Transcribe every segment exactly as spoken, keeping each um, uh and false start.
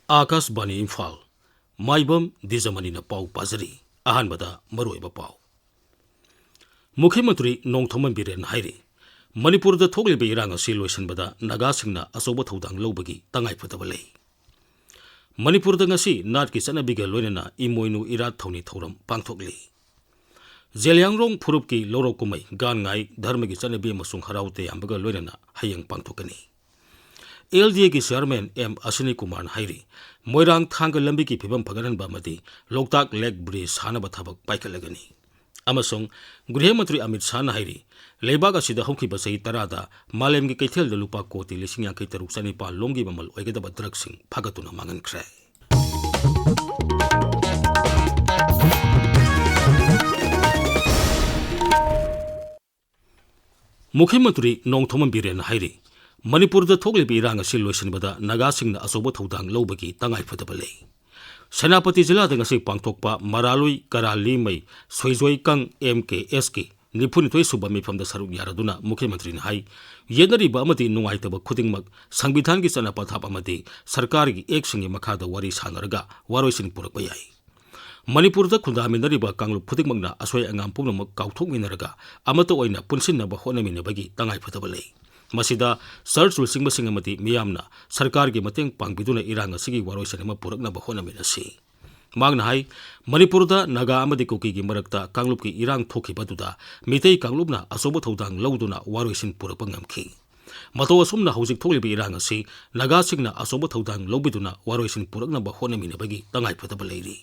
ꯑꯥꯀꯥꯁꯕꯥꯅꯤ ꯏꯝꯐꯥꯜ, ꯃꯥꯏꯕꯝ ꯗꯤꯖꯃꯅꯤꯅ ꯄꯥꯎ ꯄꯥꯖꯔꯤ꯫ ꯑꯍꯥꯟꯕꯗ ꯃꯔꯨꯑꯣꯏꯕ ꯄꯥꯎ꯫ ꯃꯨꯈ꯭ꯌ ꯃꯟꯇ꯭ꯔꯤ ꯅꯣꯡꯊꯣꯝꯕꯝ ꯕꯤꯔꯦꯟꯅ ꯍꯥꯏꯔꯤ, ꯃꯅꯤꯄꯨꯔꯗ ꯊꯣꯛꯂꯤꯕ ꯏꯔꯥꯡ ꯑꯁꯤ ꯂꯣꯏꯁꯤꯟꯕꯗ ꯅꯥꯒꯥꯁꯤꯡꯅ ꯑꯆꯧꯕ ꯊꯧꯗꯥꯡ ꯂꯧꯕꯒꯤ ꯇꯉꯥꯏꯐꯗꯕ ꯂꯩ꯫ ꯃꯅꯤꯄꯨꯔꯗ ꯉꯁꯤ ꯅꯥꯠꯀꯤ ꯆꯠꯅꯕꯤꯒ ꯂꯣꯏꯅꯅ ꯏꯃꯣꯏꯅꯨ ꯏꯔꯥꯠ ꯊꯧꯅꯤ ꯊꯧꯔꯝ ꯄꯥꯡꯊꯣꯛꯂꯤ꯫ ꯖꯦꯂꯤꯌꯥꯡꯔꯣꯡ ꯐꯨꯔꯨꯞꯀꯤ ꯂꯧꯔꯣꯛ ꯀꯨꯝꯍꯩ ꯒꯥꯟ ꯉꯥꯏ ꯙꯔꯃꯒꯤ ꯆꯠꯅꯕꯤ ꯑꯃꯁꯨꯡ ꯍꯔꯥꯎ ꯇꯌꯥꯝꯕꯒ ꯂꯣꯏꯅꯅ ꯍꯌꯦꯡ ꯄꯥꯡꯊꯣꯛꯀꯅꯤ꯫ ꯑꯦꯜ ꯗꯤ ꯑꯦꯒꯤ ꯆꯤꯌꯥꯔꯃꯦꯟ ꯑꯦꯝ ꯑꯁꯤꯅꯤ ꯀꯨꯃꯥꯔꯅ ꯍꯥꯏꯔꯤ, ꯃꯣꯏꯔꯥꯡ ꯊꯥꯡꯒ ꯂꯝꯕꯤꯒꯤ ꯐꯤꯕꯝ ꯐꯒꯠꯍꯟꯕ ꯑꯃꯗꯤ ꯂꯣꯛꯇꯥꯛ ꯂꯦꯛ ꯕ꯭ꯔꯤꯖ ꯁꯥꯅꯕ ꯊꯕꯛ ꯄꯥꯏꯈꯠꯂꯒꯅꯤ꯫ ꯑꯃꯁꯨꯡ ꯒ꯭ꯔꯤꯍ ꯃꯟꯇ꯭ꯔꯤ ꯑꯃꯤꯠ ꯁꯥꯍꯅ ꯍꯥꯏꯔꯤ, ꯂꯩꯕꯥꯛ ꯑꯁꯤꯗ ꯍꯧꯈꯤꯕ ꯆꯍꯤ ꯇꯔꯥꯗ ꯃꯥꯂꯦꯝꯒꯤ ꯀꯩꯊꯦꯜꯗ ꯂꯨꯄꯥ ꯀꯣꯇꯤ ꯂꯤꯁꯤꯡ ꯌꯥꯡꯈꯩ ꯇꯔꯨꯛ ꯆꯅꯤꯄꯥꯜ ꯂꯣꯝꯒꯤ ꯃꯃꯜ ꯑꯣꯏꯒꯗꯕ ꯗ꯭ꯔꯒꯁꯤꯡ ꯐꯥꯒꯠꯇꯨꯅ ꯃꯥꯡꯍꯟꯈ꯭ꯔꯦ꯫ ꯃꯨꯈ꯭ꯌ ꯃꯟꯇ꯭ꯔꯤ ꯅꯣꯡꯊꯣꯝꯕꯝ ꯕꯤꯔꯦꯟꯅ ꯍꯥꯏꯔꯤ, ꯃꯅꯤꯄꯨꯔꯗ ꯊꯣꯛꯂꯤꯕ ꯏꯔꯥꯡ ꯑꯁꯤ ꯂꯣꯏꯁꯤꯟꯕꯗ ꯅꯥꯒꯥꯁꯤꯡꯅ ꯑꯆꯧꯕ ꯊꯧꯗꯥꯡ ꯂꯧꯕꯒꯤ ꯇꯉꯥꯏꯐꯗꯕ ꯂꯩ꯫ ꯁꯦꯅꯥꯄꯇꯤ ꯖꯤꯂꯥꯗ ꯉꯁꯤ ꯄꯥꯡꯊꯣꯛꯄ ꯃꯔꯥꯂꯨꯏ ꯀꯔꯥꯂꯤꯃꯩ ꯁꯣꯏꯖꯣꯏ ꯀꯪ ꯑꯦꯝ ꯀꯦ ꯑꯦꯁꯀꯤ ꯅꯤꯐꯨꯅꯤꯊꯣꯏ ꯁꯨꯕ ꯃꯤꯐꯝꯗ ꯁꯔꯨꯛ ꯌꯥꯔꯗꯨꯅ ꯃꯨꯈ꯭ꯌ ꯃꯟꯇ꯭ꯔꯤꯅ ꯍꯥꯏ, ꯌꯦꯠꯅꯔꯤꯕ ꯑꯃꯗꯤ ꯅꯨꯡꯉꯥꯏꯇꯕ ꯈꯨꯗꯤꯡꯃꯛ ꯁꯪꯕꯤꯙꯥꯟꯒꯤ ꯆꯠꯅ ꯄꯊꯥꯞ ꯑꯃꯗꯤ ꯁꯔꯀꯥꯔꯒꯤ ꯑꯦꯛꯁꯤꯡꯒꯤ ꯃꯈꯥꯗ ꯋꯥꯔꯤ ꯁꯥꯅꯔꯒ ꯋꯥꯔꯣꯏꯁꯤꯟ ꯄꯨꯔꯛꯄ ꯌꯥꯏ꯫ ꯃꯅꯤꯄꯨꯔꯗ ꯈꯨꯟꯗꯥꯃꯤꯟꯅꯔꯤꯕ ꯀꯥꯡꯂꯨꯞ ꯈꯨꯗꯤꯡꯃꯛꯅ ꯑꯁꯣꯏ ꯑꯉꯥꯝ ꯄꯨꯝꯅꯃꯛ ꯀꯥꯎꯊꯣꯛꯃꯤꯟꯅꯔꯒ ꯑꯃꯠꯇ ꯑꯣꯏꯅ ꯄꯨꯟꯁꯤꯟꯅꯕ ꯍꯣꯠꯅꯃꯤꯟꯅꯕꯒꯤ ꯇꯉꯥꯏꯐꯗꯕ ꯂꯩ꯫ ꯃꯁꯤꯗ ꯆꯔꯆ ꯂꯨꯆꯤꯡꯕꯁꯤꯡ ꯑꯃꯗꯤ ꯃꯤꯌꯥꯝꯅ ꯁꯔꯀꯥꯔꯒꯤ ꯃꯇꯦꯡ ꯄꯥꯡꯕꯤꯗꯨꯅ ꯏꯔꯥꯡ ꯑꯁꯤꯒꯤ ꯋꯥꯔꯣꯏꯁꯤꯟ ꯑꯃ ꯄꯨꯔꯛꯅꯕ ꯍꯣꯠꯅꯃꯤꯟꯅꯁꯤ꯫ ꯃꯍꯥꯛꯅ ꯍꯥꯏ, ꯃꯅꯤꯄꯨꯔꯗ ꯅꯥꯒꯥ ꯑꯃꯗꯤ ꯀꯨꯀꯤꯒꯤ ꯃꯔꯛꯇ ꯀꯥꯡꯂꯨꯞꯀꯤ ꯏꯔꯥꯡ ꯊꯣꯛꯈꯤꯕꯗꯨꯗ ꯃꯤꯇꯩ ꯀꯥꯡꯂꯨꯞꯅ ꯑꯆꯧꯕ ꯊꯧꯗꯥꯡ ꯂꯧꯗꯨꯅ ꯋꯥꯔꯣꯏꯁꯤꯟ ꯄꯨꯔꯛꯄ ꯉꯝꯈꯤ꯫ ꯃꯇꯧ ꯑꯁꯨꯝꯅ ꯍꯧꯖꯤꯛ ꯊꯣꯛꯂꯤꯕ ꯏꯔꯥꯡ ꯑꯁꯤ ꯅꯥꯒꯥꯁꯤꯡꯅ ꯑꯆꯧꯕ ꯊꯧꯗꯥꯡ ꯂꯧꯕꯤꯗꯨꯅ ꯋꯥꯔꯣꯏꯁꯤꯟ ꯄꯨꯔꯛꯅꯕ ꯍꯣꯠꯅꯃꯤꯟꯅꯕꯒꯤ ꯇꯉꯥꯏꯐꯗꯕ ꯂꯩꯔꯤ꯫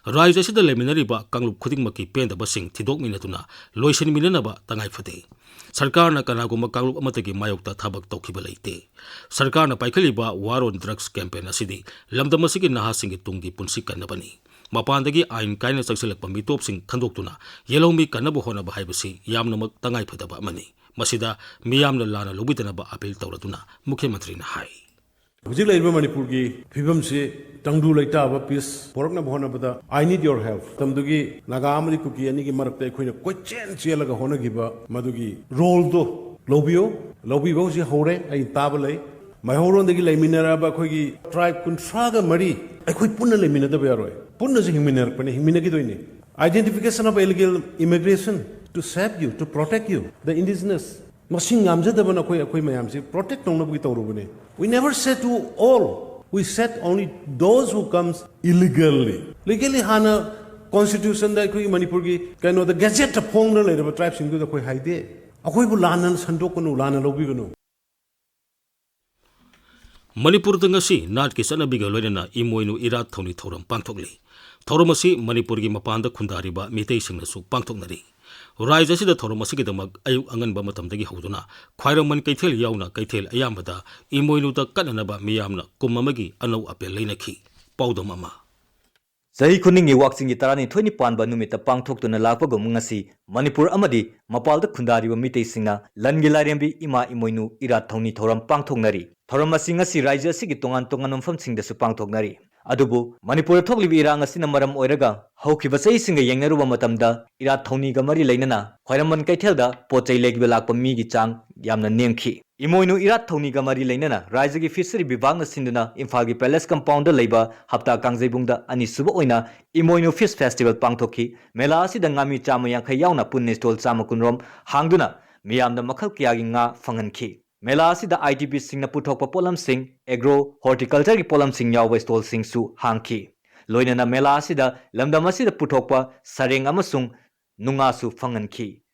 ꯔꯥꯖ꯭ꯌ ꯑꯁꯤꯗ ꯂꯩꯃꯤꯟꯅꯔꯤꯕ ꯀꯥꯡꯂꯨꯞ ꯈꯨꯗꯤꯡꯃꯛꯀꯤ ꯄꯦꯟꯗꯕꯁꯤꯡ ꯊꯤꯗꯣꯛꯃꯤꯟꯅꯗꯨꯅ ꯂꯣꯏꯁꯤꯟꯃꯤꯟꯅꯅꯕ ꯇꯉꯥꯏꯐꯗꯦ꯫ ꯁꯔꯀꯥꯔꯅ ꯀꯅꯥꯒꯨꯝꯕ ꯀꯥꯡꯂꯨꯞ ꯑꯃꯠꯇꯒꯤ ꯃꯥꯌꯣꯛꯇ ꯊꯕꯛ ꯇꯧꯈꯤꯕ ꯂꯩꯇꯦ꯫ ꯁꯔꯀꯥꯔꯅ ꯄꯥꯏꯈꯠꯂꯤꯕ War on Drugs campaign ꯑꯁꯤꯗꯤ ꯂꯝꯗꯝ ꯑꯁꯤꯒꯤ ꯅꯍꯥꯁꯤꯡꯒꯤ ꯇꯨꯡꯒꯤ ꯄꯨꯟꯁꯤ ꯀꯟꯅꯕꯅꯤ꯫ ꯃꯄꯥꯟꯗꯒꯤ ꯑꯥꯏꯟ ꯀꯥꯏꯅ ꯆꯪꯁꯤꯜꯂꯛꯄ ꯃꯤꯇꯣꯞꯁꯤꯡ ꯈꯟꯗꯣꯛꯇꯨꯅ ꯌꯦꯜꯍꯧꯃꯤ ꯀꯟꯅꯕ ꯍꯣꯠꯅꯕ ꯍꯥꯏꯕꯁꯤ ꯌꯥꯝꯅꯃꯛ ꯇꯉꯥꯏꯐꯗꯕ ꯑꯃꯅꯤ꯫ ꯃꯁꯤꯗ ꯃꯤꯌꯥꯝꯅ ꯂꯥꯟꯅ ꯂꯧꯕꯤꯗꯅꯕ ꯑꯥꯄꯤꯜ ꯇꯧꯔꯗꯨꯅ ꯃꯨꯈ꯭ꯌ ꯃꯟꯇ꯭ꯔꯤꯅ ꯍꯥꯏ꯫ ꯍꯧꯖꯤꯛ ꯂꯩꯔꯤꯕ ꯃꯅꯤꯄꯨꯔꯒꯤ ꯐꯤꯕꯝꯁꯤ ꯇꯪꯗꯨ ꯂꯩꯇꯥꯕ peace ꯄꯨꯔꯛꯅꯕ ꯍꯣꯠꯅꯕꯗ I need your help꯫ ꯃꯇꯝꯗꯨꯒꯤ ꯅꯥꯒꯥ ꯑꯃꯗꯤ ꯀꯨꯀꯤ ꯑꯅꯤꯒꯤ ꯃꯔꯛꯇ ꯑꯩꯈꯣꯏꯅ ꯀꯣꯏꯆꯦꯟ ꯆꯦꯜꯂꯒ ꯍꯣꯠꯅꯈꯤꯕ ꯃꯗꯨꯒꯤ roleꯗꯣ ꯂꯧꯕꯤꯌꯨ꯫ ꯂꯧꯕꯤꯕ ꯍꯧꯖꯤꯛ ꯍꯧꯔꯦ, ꯑꯩ ꯇꯥꯕ ꯂꯩ꯫ ꯃꯩꯍꯧꯔꯣꯟꯗꯒꯤ ꯂꯩꯃꯤꯟꯅꯔꯕ ꯑꯩꯈꯣꯏꯒꯤ tribe ꯀꯨꯟꯊ꯭ꯔꯥꯒ ꯃꯔꯤ ꯑꯩꯈꯣꯏ ꯄꯨꯟꯅ ꯂꯩꯃꯤꯟꯅꯗꯕ ꯌꯥꯔꯣꯏ꯫ ꯄꯨꯟꯅꯁꯨ ꯍꯤꯡꯃꯤꯟꯅꯔꯛꯄꯅꯤ, ꯍꯤꯡꯃꯤꯟꯅꯒꯗꯣꯏꯅꯤ꯫ Identification of illegal immigration to save you, to protect you, the indigenous, ꯃꯁꯤꯡ ꯌꯥꯝꯖꯗꯕꯅ ꯑꯩꯈꯣꯏ ꯑꯩꯈꯣꯏ ꯃꯌꯥꯝꯁꯤ protect ꯇꯧꯅꯕꯒꯤ ꯇꯧꯔꯨꯕꯅꯤ꯫ We never said to all, we said only those who comes illegally. Legally ꯍꯥꯟꯅ constitutionꯗ ꯑꯩꯈꯣꯏꯒꯤ ꯃꯅꯤꯄꯨꯔꯒꯤ ꯀꯩꯅꯣꯗ gazetteꯇ ꯐꯣꯡꯗꯨꯅ ꯂꯩꯔꯕ tribeꯁꯤꯡꯗꯨꯗ ꯑꯩꯈꯣꯏ ꯍꯥꯏꯗꯦ꯫ ꯑꯩꯈꯣꯏꯕꯨ ꯂꯥꯟꯅ ꯁꯟꯗꯣꯛꯀꯅꯨ, ꯂꯥꯟꯅ ꯂꯧꯕꯤꯒꯅꯨ꯫ ꯃꯅꯤꯄꯨꯔꯗ ꯉꯁꯤ ꯅꯥꯠꯀꯤ ꯆꯠꯅꯕꯤꯒ ꯂꯣꯏꯅꯅ ꯏꯃꯣꯏꯅꯨ ꯏꯔꯥꯠ ꯊꯧꯅꯤ ꯊꯧꯔꯝ ꯄꯥꯡꯊꯣꯛꯂꯤ꯫ ꯊꯧꯔꯝ ꯑꯁꯤ ꯃꯅꯤꯄꯨꯔꯒꯤ ꯃꯄꯥꯟꯗ ꯈꯨꯟꯗꯥꯔꯤꯕ ꯃꯤꯇꯩꯁꯤꯡꯅꯁꯨ ꯄꯥꯡꯊꯣꯛꯅꯔꯤ꯫ ꯔꯥꯏꯖ ꯑꯁꯤꯗ ꯊꯧꯔꯝ ꯑꯁꯤꯒꯤꯗꯃꯛ ꯑꯌꯨꯛ ꯑꯉꯟꯕ ꯃꯇꯝꯗꯒꯤ ꯍꯧꯗꯨꯅ ꯈ꯭ꯋꯥꯏꯔꯝꯕꯟ ꯀꯩꯊꯦꯜ ꯌꯥꯎꯅ ꯀꯩꯊꯦꯜ ꯑꯌꯥꯝꯕꯗ ꯏꯃꯣꯏꯅꯨꯗ ꯀꯠꯅꯅꯕ ꯃꯤꯌꯥꯝꯅ ꯀꯨꯝ ꯑꯃꯒꯤ ꯑꯅꯧ ꯑꯄꯦꯜ ꯂꯩꯅꯈꯤ꯫ ꯄꯥꯎꯗꯝ ꯑꯃ꯫ ꯆꯍꯤ ꯈꯨꯗꯤꯡꯒꯤ ꯋꯥꯛꯆꯤꯡꯒꯤ ꯇꯔꯥꯅꯤꯊꯣꯏꯅꯤ ꯄꯥꯟꯕ ꯅꯨꯃꯤꯠꯇ ꯄꯥꯡꯊꯣꯛꯇꯨꯅ ꯂꯥꯛꯄꯒꯨꯝ ꯉꯁꯤ ꯃꯅꯤꯄꯨꯔ ꯑꯃꯗꯤ ꯃꯄꯥꯜꯗ ꯈꯨꯟꯗꯥꯔꯤꯕ ꯃꯤꯇꯩꯁꯤꯡꯅ ꯂꯟꯒꯤ ꯂꯥꯏꯔꯦꯝꯕꯤ ꯏꯃꯥ ꯏꯃꯣꯏꯅꯨ ꯏꯔꯥꯠ ꯊꯧꯅꯤ ꯊꯧꯔꯝ ꯄꯥꯡꯊꯣꯛꯅꯔꯤ꯫ ꯊꯧꯔꯝ ꯑꯁꯤ ꯉꯁꯤ ꯔꯥꯏꯖ꯭ꯌ ꯑꯁꯤꯒꯤ ꯇꯣꯉꯥꯟ ꯇꯣꯉꯥꯟꯕ ꯃꯐꯝꯁꯤꯡꯗꯁꯨ ꯄꯥꯡꯊꯣꯛꯅꯔꯤ꯫ ꯑꯗꯨꯕꯨ ꯃꯅꯤꯄꯨꯔꯗ ꯊꯣꯛꯂꯤꯕ ꯏꯔꯥꯡ ꯑꯁꯤꯅ ꯃꯔꯝ ꯑꯣꯏꯔꯒ ꯍꯧꯈꯤꯕ ꯆꯍꯤꯁꯤꯡꯒ ꯌꯦꯡꯅꯔꯨꯕ ꯃꯇꯝꯗ ꯏꯔꯥꯠ ꯊꯧꯅꯤꯒ ꯃꯔꯤ ꯂꯩꯅꯅ ꯈ꯭ꯋꯥꯏꯔꯝꯕꯟ ꯀꯩꯊꯦꯜꯗ ꯄꯣꯠ ꯆꯩ ꯂꯩꯕ ꯂꯥꯛꯄ ꯃꯤꯒꯤ ꯆꯥꯡ ꯌꯥꯝꯅ ꯅꯦꯝꯈꯤ꯫ ꯏꯃꯣꯏꯅꯨ ꯏꯔꯥꯠ ꯊꯧꯅꯤꯒ ꯃꯔꯤ ꯂꯩꯅꯅ ꯔꯥꯏꯖ꯭ꯌꯒꯤ ꯐꯤꯁꯔꯤ ꯕꯤꯚꯥꯒꯅ ꯁꯤꯟꯗꯨꯅ ꯏꯝꯐꯥꯜꯒꯤ ꯄꯦꯂꯦꯁ ꯀꯝꯄꯥꯎꯟꯗ ꯂꯩꯕ ꯍꯞꯇꯥ ꯀꯥꯡꯖꯩꯕꯨꯡꯗ ꯑꯅꯤꯁꯨꯕ ꯑꯣꯏꯅ ꯏꯃꯣꯏꯅꯨ ꯐꯤꯁ ꯐꯦꯁꯇꯤꯚꯦꯜ ꯄꯥꯡꯊꯣꯛꯈꯤ꯫ ꯃꯦꯂꯥ ꯑꯁꯤꯗ ꯉꯥꯃꯤ ꯆꯥꯝꯃ ꯌꯥꯡꯈꯩ ꯌꯥꯎꯅ ꯄꯨꯟꯅ ꯁ꯭ꯇꯣꯜ ꯆꯥꯝꯃ ꯀꯨꯟꯔꯣꯝ ꯍꯥꯡꯗꯨꯅ ꯃꯤꯌꯥꯝꯗ ꯃꯈꯜ ꯀꯌꯥꯒꯤ ꯉꯥ ꯐꯪꯍꯟꯈꯤ꯫ ꯃꯦꯂꯥ ꯑꯁꯤꯗ ꯑꯥꯏ ꯗꯤ ꯄꯤꯁꯤꯡꯅ ꯄꯨꯊꯣꯛꯄ ꯄꯣꯠꯂꯝꯁꯤꯡ, ꯑꯦꯒ꯭ꯔꯣ ꯍꯣꯔꯇꯤꯀꯜꯆꯔꯒꯤ ꯄꯣꯠꯂꯝꯁꯤꯡ ꯌꯥꯎꯕ ꯁ꯭ꯇꯣꯜꯁꯤꯡꯁꯨ ꯍꯥꯡꯈꯤ꯫ ꯂꯣꯏꯅꯅ ꯃꯦꯂꯥ ꯑꯁꯤꯗ ꯂꯝꯗꯝ ꯑꯁꯤꯗ ꯄꯨꯊꯣꯛꯄ ꯁꯔꯦꯡ ꯑꯃꯁꯨꯡ ꯅꯨꯡꯉꯥꯁꯨ ꯐꯪꯍꯟꯈꯤ꯫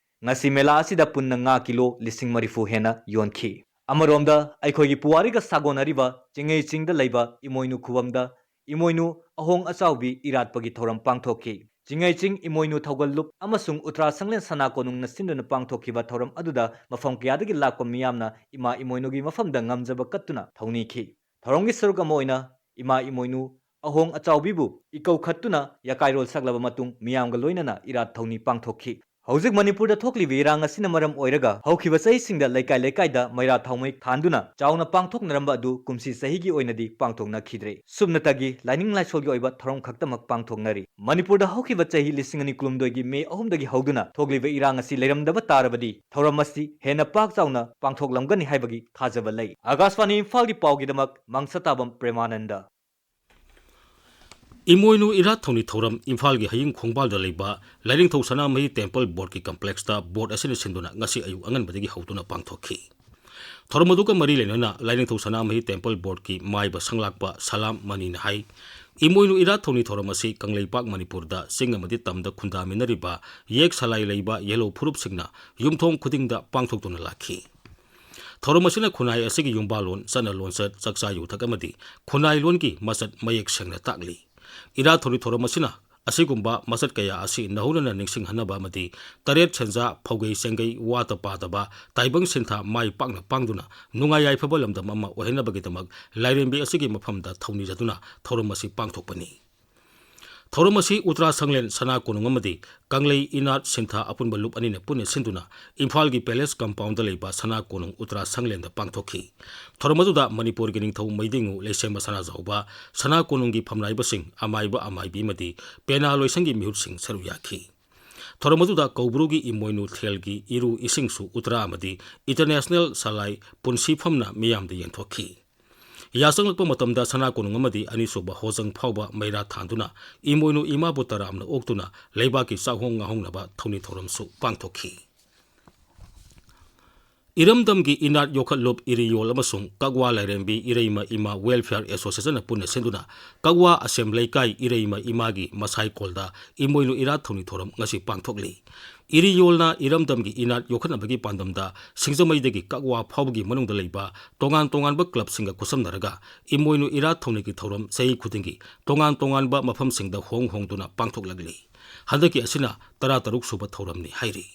ꯉꯁꯤ ꯃꯦꯂꯥ ꯑꯁꯤꯗ ꯄꯨꯟꯅ ꯉꯥ ꯀꯤꯂꯣ ꯂꯤꯁꯤꯡ ꯃꯔꯤꯐꯨ ꯍꯦꯟꯅ ꯌꯣꯟꯈꯤ꯫ ꯑꯃꯔꯣꯝꯗ ꯑꯩꯈꯣꯏꯒꯤ ꯄꯨꯋꯥꯔꯤꯒ ꯁꯥꯒꯣꯟꯅꯔꯤꯕ ꯆꯤꯡꯉꯩ ꯆꯤꯡꯗ ꯂꯩꯕ ꯏꯃꯣꯏꯅꯨ ꯈꯨꯕꯝꯗ ꯏꯃꯣꯏꯅꯨ ꯑꯍꯣꯡ ꯑꯆꯥꯎꯕꯤ ꯏꯔꯥꯠꯄꯒꯤ ꯊꯧꯔꯝ ꯄꯥꯡꯊꯣꯛꯈꯤ꯫ ꯆꯤꯡꯉꯩ ꯆꯤꯡ ꯏꯃꯣꯏꯅꯨ ꯊꯧꯒꯜ ꯂꯨꯞ ꯑꯃꯁꯨꯡ ꯎꯇ꯭ꯔꯥ ꯁꯪꯂꯦꯟ ꯁꯅꯥ ꯀꯣꯅꯨꯡꯅ ꯁꯤꯟꯗꯨꯅ ꯄꯥꯡꯊꯣꯛꯈꯤꯕ ꯊꯧꯔꯝ ꯑꯗꯨꯗ ꯃꯐꯝ ꯀꯌꯥꯗꯒꯤ ꯂꯥꯛꯄ ꯃꯤꯌꯥꯝꯅ ꯏꯃꯥ ꯏꯃꯣꯏꯅꯨꯒꯤ ꯃꯐꯝꯗ ꯉꯝꯖꯕ ꯀꯠꯇꯨꯅ ꯊꯧꯅꯤꯈꯤ꯫ ꯊꯧꯔꯝꯒꯤ ꯁꯔꯨꯛ ꯑꯃ ꯑꯣꯏꯅ ꯏꯃꯥ ꯏꯃꯣꯏꯅꯨ ꯑꯍꯣꯡ ꯑꯆꯥꯎꯕꯤꯕꯨ ꯏꯀꯧꯈꯠꯇꯨꯅ ꯌꯥꯀꯥꯏꯔꯣꯜ ꯁꯛꯂꯕ ꯃꯇꯨꯡ ꯃꯤꯌꯥꯝꯒ ꯂꯣꯏꯅꯅ ꯏꯔꯥꯠ ꯊꯧꯅꯤ ꯄꯥꯡꯊꯣꯛꯈꯤ꯫ ꯍꯧꯖꯤꯛ ꯃꯅꯤꯄꯨꯔꯗ ꯊꯣꯛꯂꯤꯕ ꯏꯔꯥꯡ ꯑꯁꯤꯅ ꯃꯔꯝ ꯑꯣꯏꯔꯒ ꯍꯧꯈꯤꯕ ꯆꯍꯤꯁꯤꯡꯗ ꯂꯩꯀꯥꯏ ꯂꯩꯀꯥꯏꯗ ꯃꯩꯔꯥ ꯊꯥꯎꯃꯩ ꯊꯥꯟꯗꯨꯅ ꯆꯥꯎꯅ ꯄꯥꯡꯊꯣꯛꯅꯔꯝꯕ ꯑꯗꯨ ꯀꯨꯝꯁꯤ ꯆꯍꯤꯒꯤ ꯑꯣꯏꯅꯗꯤ ꯄꯥꯡꯊꯣꯛꯅꯈꯤꯗ꯭ꯔꯦ꯫ ꯁꯨꯞꯅꯇꯒꯤ ꯂꯥꯏꯅꯤꯡ ꯂꯥꯏꯁꯣꯜꯒꯤ ꯑꯣꯏꯕ ꯊꯧꯔꯝ ꯈꯛꯇꯃꯛ ꯄꯥꯡꯊꯣꯛꯅꯔꯤ꯫ ꯃꯅꯤꯄꯨꯔꯗ ꯍꯧꯈꯤꯕ ꯆꯍꯤ ꯂꯤꯁꯤꯡ ꯑꯅꯤ ꯀꯨꯟꯍꯨꯝꯗꯣꯏꯒꯤ ꯃꯦ ꯑꯍꯨꯝꯗꯒꯤ ꯍꯧꯗꯨꯅ ꯊꯣꯛꯂꯤꯕ ꯏꯔꯥꯡ ꯑꯁꯤ ꯂꯩꯔꯝꯗꯕ ꯇꯥꯔꯕꯗꯤ ꯊꯧꯔꯝ ꯑꯁꯤ ꯍꯦꯟꯅ ꯄꯥꯛ ꯆꯥꯎꯅ ꯄꯥꯡꯊꯣꯛꯂꯝꯒꯅꯤ ꯍꯥꯏꯕꯒꯤ ꯊꯥꯖꯕ ꯂꯩ꯫ ꯑꯥꯀꯥꯁꯕꯥꯅꯤ ꯏꯝꯐꯥꯜꯒꯤ ꯄꯥꯎꯒꯤꯗꯃꯛ ꯃꯪꯁꯇꯥꯕꯝ ꯄ꯭ꯔꯦꯃꯥꯅꯟꯗ꯫ ꯏꯃꯣꯏꯅꯨ ꯏꯔꯥꯠ ꯊꯧꯅꯤ ꯊꯧꯔꯝ ꯏꯝꯐꯥꯜꯒꯤ ꯍꯌꯤꯡ ꯈꯣꯡꯕꯥꯜꯗ ꯂꯩꯕ ꯂꯥꯏꯅꯤꯡꯊꯧ ꯁꯅꯥꯃꯍꯤ ꯇꯦꯝꯄꯜ ꯕꯣꯔꯗꯀꯤ ꯀꯝꯄ꯭ꯂꯦꯛꯁꯇ ꯕꯣꯔꯗ ꯑꯁꯤꯅ ꯁꯤꯟꯗꯨꯅ ꯉꯁꯤ ꯑꯌꯨꯛ ꯑꯉꯟꯕꯗꯒꯤ ꯍꯧꯗꯨꯅ ꯄꯥꯡꯊꯣꯛꯈꯤ꯫ ꯊꯧꯔꯝ ꯑꯗꯨꯒ ꯃꯔꯤ ꯂꯩꯅꯅ ꯂꯥꯏꯅꯤꯡꯊꯧ ꯁꯅꯥꯃꯍꯤ ꯇꯦꯝꯄꯜ ꯕꯣꯔꯗꯀꯤ ꯃꯥꯏꯕ ꯁꯪꯂꯥꯛꯄ ꯁꯂꯥꯝ ꯃꯅꯤꯅ ꯍꯥꯏ, ꯏꯃꯣꯏꯅꯨ ꯏꯔꯥꯠ ꯊꯧꯅꯤ ꯊꯧꯔꯝ ꯑꯁꯤ ꯀꯪꯂꯩꯄꯥꯛ ꯃꯅꯤꯄꯨꯔꯗ ꯆꯤꯡ ꯑꯃꯗꯤ ꯇꯝꯗ ꯈꯨꯟꯗꯥꯃꯤꯟꯅꯔꯤꯕ ꯌꯦꯛ ꯁꯂꯥꯏ ꯂꯩꯕ ꯌꯦꯜꯍꯧ ꯐꯨꯔꯨꯞꯁꯤꯡꯅ ꯌꯨꯝꯊꯣꯡ ꯈꯨꯗꯤꯡꯗ ꯄꯥꯡꯊꯣꯛꯇꯨꯅ ꯂꯥꯛꯈꯤ꯫ ꯊꯧꯔꯝ ꯑꯁꯤꯅ ꯈꯨꯟꯅꯥꯏ ꯑꯁꯤꯒꯤ ꯌꯨꯝꯕꯥꯜꯂꯣꯟ, ꯆꯠꯅ ꯂꯣꯟꯆꯠ, ꯆꯥꯛꯆꯥ ꯌꯨꯊꯛ ꯑꯃꯗꯤ ꯈꯨꯟꯅꯥꯏ ꯂꯣꯟꯒꯤ ꯃꯆꯠ ꯃꯌꯦꯛ ꯁꯦꯡꯅ ꯇꯥꯛꯂꯤ꯫ ꯏꯔꯥꯠ ꯊꯧꯅꯤ ꯊꯧꯔꯝ ꯑꯁꯤꯅ ꯑꯁꯤꯒꯨꯝꯕ ꯃꯆꯠ ꯀꯌꯥ ꯑꯁꯤ ꯅꯧꯍꯧꯅꯅ ꯅꯤꯡꯁꯤꯡꯍꯟꯅꯕ ꯑꯃꯗꯤ ꯇꯔꯦꯠ ꯁꯦꯟꯖꯥ, ꯐꯧꯒꯩ ꯆꯦꯡꯒꯩ, ꯋꯥꯠꯇ ꯄꯥꯗꯕ, ꯇꯥꯏꯕꯪ ꯁꯤꯟꯊꯥ ꯃꯥꯏ ꯄꯥꯛꯅ ꯄꯥꯡꯗꯨꯅ ꯅꯨꯡꯉꯥꯏ ꯌꯥꯏꯐꯕ ꯂꯝꯗꯝ ꯑꯃ ꯑꯣꯏꯍꯟꯅꯕꯒꯤꯗꯃꯛ ꯂꯥꯏꯔꯦꯝꯕꯤ ꯑꯁꯤꯒꯤ ꯃꯐꯝꯗ ꯊꯧꯅꯤꯖꯗꯨꯅ ꯊꯧꯔꯝ ꯑꯁꯤ ꯄꯥꯡꯊꯣꯛꯄꯅꯤ꯫ ꯊꯧꯔꯝ ꯑꯁꯤ ꯎꯇ꯭ꯔꯥ ꯁꯪꯂꯦꯟ ꯁꯅꯥ ꯀꯣꯅꯨꯡ ꯑꯃꯗꯤ ꯀꯪꯂꯩ ꯏꯅꯥꯠ ꯁꯤꯟꯊꯥ ꯑꯄꯨꯟꯕ ꯂꯨꯞ ꯑꯅꯤꯅ ꯄꯨꯟꯅ ꯁꯤꯟꯗꯨꯅ ꯏꯝꯐꯥꯜꯒꯤ ꯄꯦꯂꯦꯁ ꯀꯝꯄꯥꯎꯟꯗ ꯂꯩꯕ ꯁꯅꯥ ꯀꯣꯅꯨꯡ ꯎꯇ꯭ꯔꯥ ꯁꯪꯂꯦꯟꯗ ꯄꯥꯡꯊꯣꯛꯈꯤ꯫ ꯊꯧꯔꯝ ꯑꯗꯨꯗ ꯃꯅꯤꯄꯨꯔꯒꯤ ꯅꯤꯡꯊꯧ ꯃꯩꯗꯤꯡꯉꯨ ꯂꯩꯁꯦꯝꯕ ꯁꯅꯥꯖꯥꯎꯕ, ꯁꯅꯥ ꯀꯣꯅꯨꯡꯒꯤ ꯐꯝꯅꯥꯏꯕꯁꯤꯡ, ꯑꯃꯥꯏꯕ ꯑꯃꯥꯏꯕꯤ ꯑꯃꯗꯤ ꯄꯦꯅꯥ ꯂꯣꯏꯁꯪꯒꯤ ꯃꯤꯍꯨꯠꯁꯤꯡ ꯁꯔꯨꯛ ꯌꯥꯈꯤ꯫ ꯊꯧꯔꯝ ꯑꯗꯨꯗ ꯀꯧꯕ꯭ꯔꯨꯒꯤ ꯏꯃꯣꯏꯅꯨ ꯊꯦꯜꯒꯤ ꯏꯔꯨ ꯏꯁꯤꯡꯁꯨ ꯎꯇ꯭ꯔꯥ ꯑꯃꯗꯤ ꯏꯟꯇꯔꯅꯦꯁꯅꯦꯜ ꯁꯂꯥꯏ ꯄꯨꯟꯁꯤꯐꯝꯅ ꯃꯤꯌꯥꯝꯗ ꯌꯦꯟꯊꯣꯛꯈꯤ꯫ ꯌꯥꯆꯪꯂꯛꯄ ꯃꯇꯝꯗ ꯁꯅꯥ ꯀꯣꯅꯨꯡ ꯑꯃꯗꯤ ꯑꯅꯤꯁꯨꯕ ꯍꯣꯖꯪ ꯐꯥꯎꯕ ꯃꯩꯔꯥ ꯊꯥꯟꯗꯨꯅ ꯏꯃꯣꯏꯅꯨ ꯏꯃꯥꯕꯨ ꯇꯔꯥꯝꯅ ꯑꯣꯛꯇꯨꯅ ꯂꯩꯕꯥꯛꯀꯤ ꯆꯥꯛꯍꯣꯡ ꯉꯥꯍꯣꯡꯅꯕ ꯊꯧꯅꯤ ꯊꯧꯔꯝꯁꯨ ꯄꯥꯡꯊꯣꯛꯈꯤ꯫ ꯏꯔꯝꯗꯝꯒꯤ ꯏꯅꯥꯠ ꯌꯣꯛꯈꯠꯂꯨꯞ ꯏꯔꯤꯌꯣꯜ ꯑꯃꯁꯨꯡ ꯀꯛꯋꯥ ꯂꯥꯏꯔꯦꯝꯕꯤ ꯏꯔꯩꯃ ꯏꯃꯥ ꯋꯦꯜꯐꯤꯌꯔ ꯑꯦꯁꯣꯁꯤꯌꯦꯁꯟꯅ ꯄꯨꯟꯅ ꯁꯤꯟꯗꯨꯅ ꯀꯛꯋꯥ ꯑꯁꯦꯝ ꯂꯩꯀꯥꯏ ꯏꯔꯩꯃ ꯏꯃꯥꯒꯤ ꯃꯁꯥꯏꯀꯣꯜꯗ ꯏꯃꯣꯏꯅꯨ ꯏꯔꯥꯠ ꯊꯧꯅꯤ ꯊꯧꯔꯝ ꯉꯁꯤ ꯄꯥꯡꯊꯣꯛꯂꯤ꯫ ꯏꯔꯤꯌꯣꯜꯅ ꯏꯔꯝꯗꯝꯒꯤ ꯏꯅꯥꯠ ꯌꯣꯛꯈꯠꯅꯕꯒꯤ ꯄꯥꯟꯗꯝꯗ ꯁꯤꯡꯖꯃꯩꯗꯒꯤ ꯀꯛꯋꯥ ꯐꯥꯎꯕꯒꯤ ꯃꯅꯨꯡꯗ ꯂꯩꯕ ꯇꯣꯉꯥꯟ ꯇꯣꯉꯥꯟꯕ ꯀ꯭ꯂꯕꯁꯤꯡꯒ ꯈꯨꯠꯁꯝꯅꯔꯒ ꯏꯃꯣꯏꯅꯨ ꯏꯔꯥꯠ ꯊꯧꯅꯤꯒꯤ ꯊꯧꯔꯝ ꯆꯍꯤ ꯈꯨꯗꯤꯡꯒꯤ ꯇꯣꯉꯥꯟ ꯇꯣꯉꯥꯟꯕ ꯃꯐꯝꯁꯤꯡꯗ ꯍꯣꯡ ꯍꯣꯡꯗꯨꯅ ꯄꯥꯡꯊꯣꯛꯂꯛꯂꯤ꯫ ꯍꯟꯗꯛꯀꯤ ꯑꯁꯤꯅ ꯇꯔꯥꯇꯔꯨꯛ ꯁꯨꯕ ꯊꯧꯔꯝꯅꯤ ꯍꯥꯏꯔꯤ꯫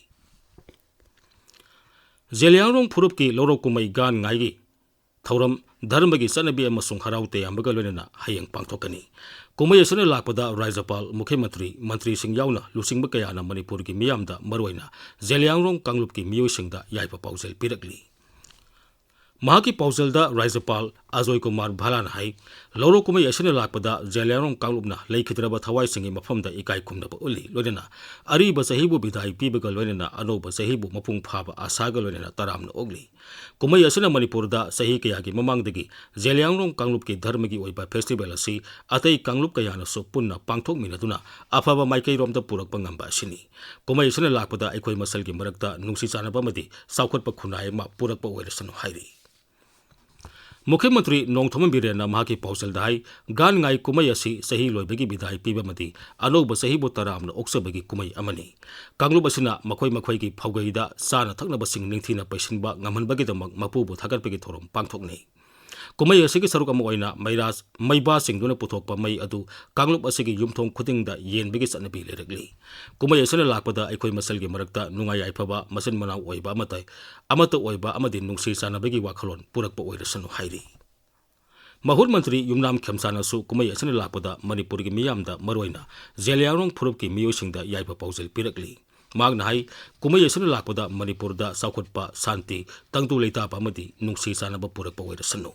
ꯖꯦꯂꯤꯌꯥꯡꯔꯣꯡ ꯐꯨꯔꯨꯞꯀꯤ ꯂꯧꯔꯣꯛ ꯀꯨꯝꯍꯩ ꯒꯥꯟ ꯉꯥꯏꯒꯤ ꯊꯧꯔꯝ ꯙꯔꯃꯒꯤ ꯆꯠꯅꯕꯤ ꯑꯃꯁꯨꯡ ꯍꯔꯥꯎ ꯇꯌꯥꯝꯕꯒ ꯂꯣꯏꯅꯅ ꯍꯌꯦꯡ ꯄꯥꯡꯊꯣꯛꯀꯅꯤ꯫ ꯀꯨꯝꯍꯩ ꯑꯁꯤꯅ ꯂꯥꯛꯄꯗ ꯔꯥꯖ꯭ꯌꯄꯥꯜ, ꯃꯨꯈ꯭ꯌ ꯃꯟꯇ꯭ꯔꯤ, ꯃꯟꯇ꯭ꯔꯤꯁꯤꯡ ꯌꯥꯎꯅ ꯂꯨꯆꯤꯡꯕ ꯀꯌꯥꯅ ꯃꯅꯤꯄꯨꯔꯒꯤ ꯃꯤꯌꯥꯝꯗ, ꯃꯔꯨꯑꯣꯏꯅ ꯖꯦꯂꯤꯌꯥꯡꯔꯣꯡ ꯀꯥꯡꯂꯨꯞꯀꯤ ꯃꯤꯑꯣꯏꯁꯤꯡꯗ ꯌꯥꯏꯐ ꯄꯥꯎꯖꯦꯜ ꯄꯤꯔꯛꯂꯤ꯫ ꯃꯍꯥꯛꯀꯤ ꯄꯥꯎꯖꯦꯜꯗ ꯔꯥꯖ꯭ꯌꯄꯥꯜ ꯑꯖꯣꯏ ꯀꯨꯃꯥꯔ ꯚꯥꯂꯥꯅ ꯍꯥꯏ, ꯂꯧꯔꯣꯛ ꯀꯨꯝꯍꯩ ꯑꯁꯤꯅ ꯂꯥꯛꯄꯗ ꯖꯦꯂꯤꯌꯥꯡꯔꯣꯡ ꯀꯥꯡꯂꯨꯞꯅ ꯂꯩꯈꯤꯗ꯭ꯔꯕ ꯊꯋꯥꯏꯁꯤꯡꯒꯤ ꯃꯐꯝꯗ ꯏꯀꯥꯏ ꯈꯨꯝꯅꯕ ꯎꯠꯂꯤ, ꯂꯣꯏꯅꯅ ꯑꯔꯤꯕ ꯆꯍꯤꯕꯨ ꯕꯤꯗꯥꯏ ꯄꯤꯕꯒ ꯂꯣꯏꯅꯅ ꯑꯅꯧꯕ ꯆꯍꯤꯕꯨ ꯃꯄꯨꯡ ꯐꯥꯕ ꯑꯥꯁꯥꯒ ꯂꯣꯏꯅꯅ ꯇꯔꯥꯝꯅ ꯑꯣꯛꯂꯤ꯫ ꯀꯨꯝꯍꯩ ꯑꯁꯤꯅ ꯃꯅꯤꯄꯨꯔꯗ ꯆꯍꯤ ꯀꯌꯥꯒꯤ ꯃꯃꯥꯡꯗꯒꯤ ꯖꯦꯂꯤꯌꯥꯡꯔꯣꯡ ꯀꯥꯡꯂꯨꯞꯀꯤ ꯙꯔꯃꯒꯤ ꯑꯣꯏꯕ ꯐꯦꯁꯇꯤꯚꯦꯜ ꯑꯁꯤ ꯑꯇꯩ ꯀꯥꯡꯂꯨꯞ ꯀꯌꯥꯅꯁꯨ ꯄꯨꯟꯅ ꯄꯥꯡꯊꯣꯛꯃꯤꯟꯅꯗꯨꯅ ꯑꯐꯕ ꯃꯥꯏꯀꯩꯔꯣꯝꯗ ꯄꯨꯔꯛꯄ ꯉꯝꯕ ꯑꯁꯤꯅꯤ꯫ ꯀꯨꯝꯍꯩ ꯑꯁꯤꯅ ꯂꯥꯛꯄꯗ ꯑꯩꯈꯣꯏ ꯃꯁꯦꯜꯒꯤ ꯃꯔꯛꯇ ꯅꯨꯡꯁꯤ ꯆꯥꯟꯅꯕ ꯑꯃꯗꯤ ꯆꯥꯎꯈꯠꯄ ꯈꯨꯟꯅꯥꯏ ꯑꯃ ꯄꯨꯔꯛꯄ ꯑꯣꯏꯔꯁꯅꯨ ꯍꯥꯏꯔꯤ꯫ ꯃꯨꯈ꯭ꯌ ꯃꯟꯇ꯭ꯔꯤ ꯅꯣꯡꯊꯣꯝꯕꯝ ꯕꯤꯔꯦꯟꯅ ꯃꯍꯥꯛꯀꯤ ꯄꯥꯎꯖꯦꯜꯗ ꯍꯥꯏ, ꯒꯥꯟ ꯉꯥꯏ ꯀꯨꯝꯍꯩ ꯑꯁꯤ ꯆꯍꯤ ꯂꯣꯏꯕꯒꯤ ꯕꯤꯗꯥꯏ ꯄꯤꯕ ꯑꯃꯗꯤ ꯑꯅꯧꯕ ꯆꯍꯤꯕꯨ ꯇꯔꯥꯝꯅ ꯑꯣꯛꯆꯕꯒꯤ ꯀꯨꯝꯍꯩ ꯑꯃꯅꯤ꯫ ꯀꯥꯡꯂꯨꯞ ꯑꯁꯤꯅ ꯃꯈꯣꯏ ꯃꯈꯣꯏꯒꯤ ꯐꯧꯒꯩꯗ ꯆꯥꯅ ꯊꯛꯅꯕꯁꯤꯡ ꯅꯤꯡꯊꯤꯅ ꯄꯩꯁꯤꯟꯕ ꯉꯝꯍꯟꯕꯒꯤꯗꯃꯛ ꯃꯄꯨꯕꯨ ꯊꯥꯒꯠꯄꯒꯤ ꯊꯧꯔꯝ ꯄꯥꯡꯊꯣꯛꯅꯩ꯫ ꯀꯨꯝꯍꯩ ꯑꯁꯤꯒꯤ ꯁꯔꯨꯛ ꯑꯃ ꯑꯣꯏꯅ ꯃꯩꯔꯥ, ꯃꯩꯕꯥꯁꯤꯡꯗꯨꯅ ꯄꯨꯊꯣꯛꯄ ꯃꯩ ꯑꯗꯨ ꯀꯥꯡꯂꯨꯞ ꯑꯁꯤꯒꯤ ꯌꯨꯝꯊꯣꯡ ꯈꯨꯗꯤꯡꯗ ꯌꯦꯟꯕꯒꯤ ꯆꯠꯅꯕꯤ ꯂꯩꯔꯛꯂꯤ꯫ ꯀꯨꯝꯍꯩ ꯑꯁꯤꯅ ꯂꯥꯛꯄꯗ ꯑꯩꯈꯣꯏ ꯃꯁꯦꯜꯒꯤ ꯃꯔꯛꯇ ꯅꯨꯡꯉꯥꯏ ꯌꯥꯏꯐꯕ, ꯃꯆꯤꯟ ꯃꯅꯥꯎ ꯑꯣꯏꯕ ꯑꯃꯠꯇ, ꯑꯃꯠꯇ ꯑꯣꯏꯕ ꯑꯃꯗꯤ ꯅꯨꯡꯁꯤ ꯆꯥꯟꯅꯕꯒꯤ ꯋꯥꯈꯜꯂꯣꯟ ꯄꯨꯔꯛꯄ ꯑꯣꯏꯔꯁꯅꯨ ꯍꯥꯏꯔꯤ꯫ ꯃꯍꯨꯠ ꯃꯟꯇ꯭ꯔꯤ ꯌꯨꯝꯅꯥꯝ ꯈꯦꯝꯁꯥꯅꯁꯨ ꯀꯨꯝꯍꯩ ꯑꯁꯤꯅ ꯂꯥꯛꯄꯗ ꯃꯅꯤꯄꯨꯔꯒꯤ ꯃꯤꯌꯥꯝꯗ, ꯃꯔꯨꯑꯣꯏꯅ ꯖꯦꯂꯤꯌꯥꯡꯔꯣꯡ ꯐꯨꯔꯨꯞꯀꯤ ꯃꯤꯑꯣꯏꯁꯤꯡꯗ ꯌꯥꯏꯐ ꯄꯥꯎꯖꯦꯜ ꯄꯤꯔꯛꯂꯤ꯫ ꯃꯍꯥꯛꯅ ꯍꯥꯏ, ꯀꯨꯝꯍꯩ ꯑꯁꯤꯅ ꯂꯥꯛꯄꯗ ꯃꯅꯤꯄꯨꯔꯗ ꯆꯥꯎꯈꯠꯄ, ꯁꯥꯟꯇꯤ, ꯇꯪꯗꯨ ꯂꯩꯇꯥꯕ ꯑꯃꯗꯤ ꯅꯨꯡꯁꯤ ꯆꯥꯟꯅꯕ ꯄꯨꯔꯛꯄ ꯑꯣꯏꯔꯁꯅꯨ꯫